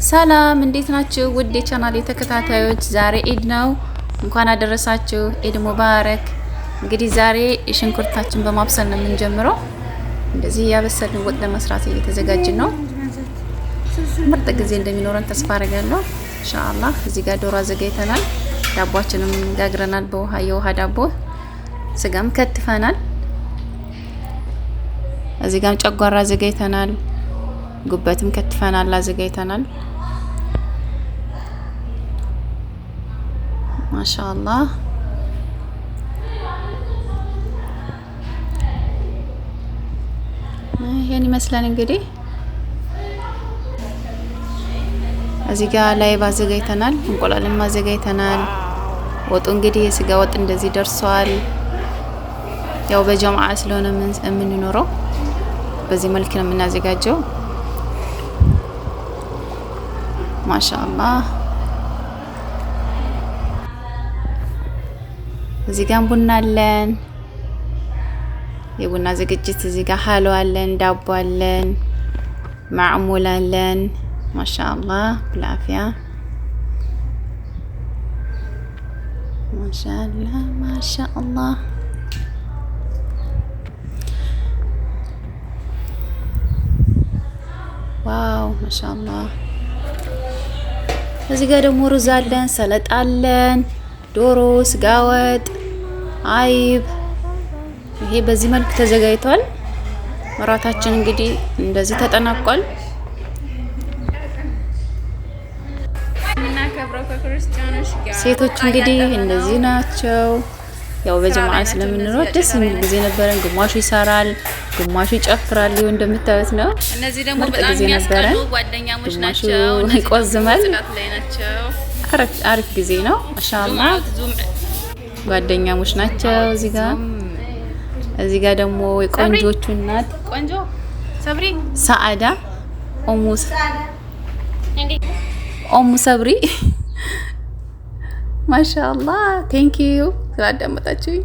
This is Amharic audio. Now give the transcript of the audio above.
ሰላም እንዴት ናችሁ? ውድ የቻናል ተከታታዮች፣ ዛሬ ኢድ ነው። እንኳን አደረሳችሁ። ኢድ ሙባረክ። እንግዲህ ዛሬ ሽንኩርታችን በማብሰል ነው የምንጀምረው። እንደዚህ እያበሰልን ወጥ ለመስራት እየተዘጋጅን ነው። ምርጥ ጊዜ እንደሚኖረን ተስፋ አደርጋለሁ ኢንሻአላህ። እዚህ ጋር ዶሮ አዘጋጅተናል። ዳቧችንም ጋግረናል በውሃ የውሃ ዳቦ፣ ስጋም ከትፈናል። እዚህ ጋርም ጨጓራ አዘጋጅተናል። ጉበትም ከትፈናል አዘጋጅተናል። ማሻአላህ ይሄን ይመስላል እንግዲህ። እዚህ ጋር ላይ አዘጋጅተናል፣ እንቁላልም አዘጋጅተናል። ወጡ እንግዲህ የስጋ ወጥ እንደዚህ ደርሷል። ያው በጀማዓ ስለሆነ የምንኖረው በዚህ መልክ ነው የምናዘጋጀው። ማሻአላህ እዚህ ጋር ቡና አለን። የቡና ዝግጅት እዚህ ጋር ሀሎ አለን፣ ዳቦ አለን፣ ማዕሙል አለን። ማሻአላህ ብልአፍያ ማሻአላህ ማሻአላህ። Wow ማሻአላህ። እዚህ ጋር ደግሞ ሩዝ አለን፣ ሰለጣ አለን፣ ዶሮ፣ ስጋ ወጥ፣ አይብ። ይሄ በዚህ መልኩ ተዘጋጅቷል። እራታችን እንግዲህ እንደዚህ ተጠናቋል። ሴቶች እንግዲህ እንደዚህ ናቸው። ያው በጀማዓ ስለምንኖር ደስ የሚል ጊዜ ነበረን። ግማሹ ይሰራል፣ ግማሹ ይጨፍራል። ይኸው እንደምታዩት ነው። እነዚህ ደግሞ ምርጥ በጣም ጊዜ የሚያስቀኑ ነበረን። ጓደኛሞች ግማሹ ናቸው። እነዚህ ደግሞ ይቆዝማል። ጽዳት ላይ ናቸው። አሪፍ ጊዜ ነው። ማሻአላህ ዙም ጓደኛሞች ናቸው። እዚህ ጋር ደግሞ የቆንጆቹ እናት ቆንጆ ሰብሪ ሰአዳ ኦሙ ሰብሪ። ማሻአላህ thank you ስላዳመጣችሁኝ።